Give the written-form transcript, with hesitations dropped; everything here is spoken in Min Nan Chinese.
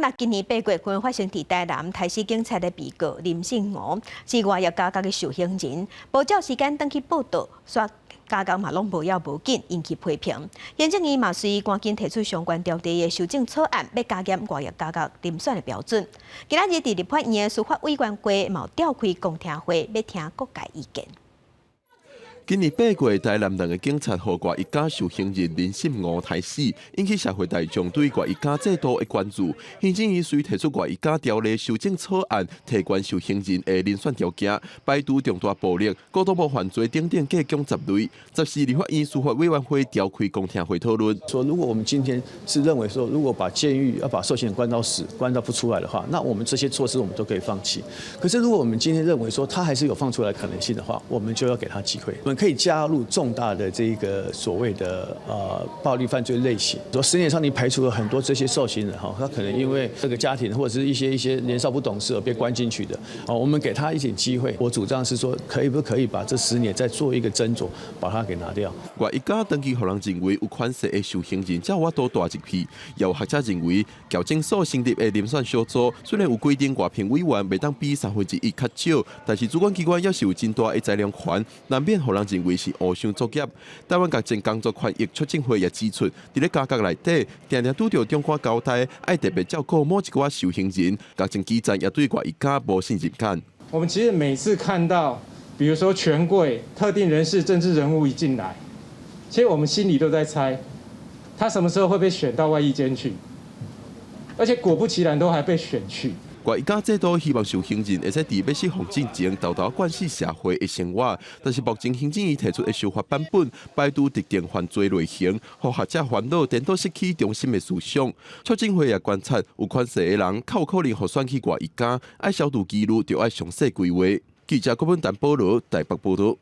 若今年8月份發生佇台南刣死警察的被告林信吾，是外役監獄的受刑人，無照時間轉去報到，煞監獄嘛攏無要無緊，引起批評。行政院嘛隨趕緊提出相關條例的修正草案，欲加嚴外役監獄遴選的標準。今仔日佇立法院的司法委員會嘛召開公聽會，欲聽各界意見。今年8月，台南兩个警察予外役監受刑人林信吾刣死，引起社會大眾對外役監制度的關注。行政院遂提出外役監條例修正草案，提懸受刑人的遴選條件，排除重大暴力、高度犯罪等等加強10類。14立法院司法委員會召開公聽會討論。說，如果我們今天是認為說，如果把監獄要把受刑人關到死，關到不出來的話，那我們這些措施我們都可以放棄。可是，如果我們今天認為說他還是有放出來可能性的話，我們就要給他機會。我們可以加入重大的這個所謂的暴力犯罪類型，說10年上你排除了很多這些受刑人哈，他可能因為這個家庭或者是一些年少不懂事而被關進去的，哦，我們給他一點機會。我主張是說，可以不可以把這十年再做一個斟酌，把它給拿掉。外役監長期予人認為有權勢的受刑人才有法度大入去，有學者認為，矯正所成立的遴選小組雖然有規定外評委員袂當比1/3較少，但是主管機關猶是有真大的裁量權，難免予人認為是烏箱作業。台灣矯正工作權益促進會也指出，佇咧監獄內底，定定拄著長官交代，愛特別照顧某一寡受刑人，矯正基層也對外役監無信任感。我們其實每次看到，比如說權貴、特定人士、政治人物一進來，其實我們心裡都在猜，他什麼時候會被選到外役監去，而且果不其然，都還被選去。外役監制度希望受刑人會使佇欲釋放進前，沓沓慣勢社會的生活。但是目前行政院提出的修法版本，排除特定犯罪類型，予學者煩惱顛倒失去中心的思想。促進會也觀察，有權勢的人較有可能予選去外役監，愛消除疑慮，就愛詳細規劃。記者郭文丹保羅台北報道。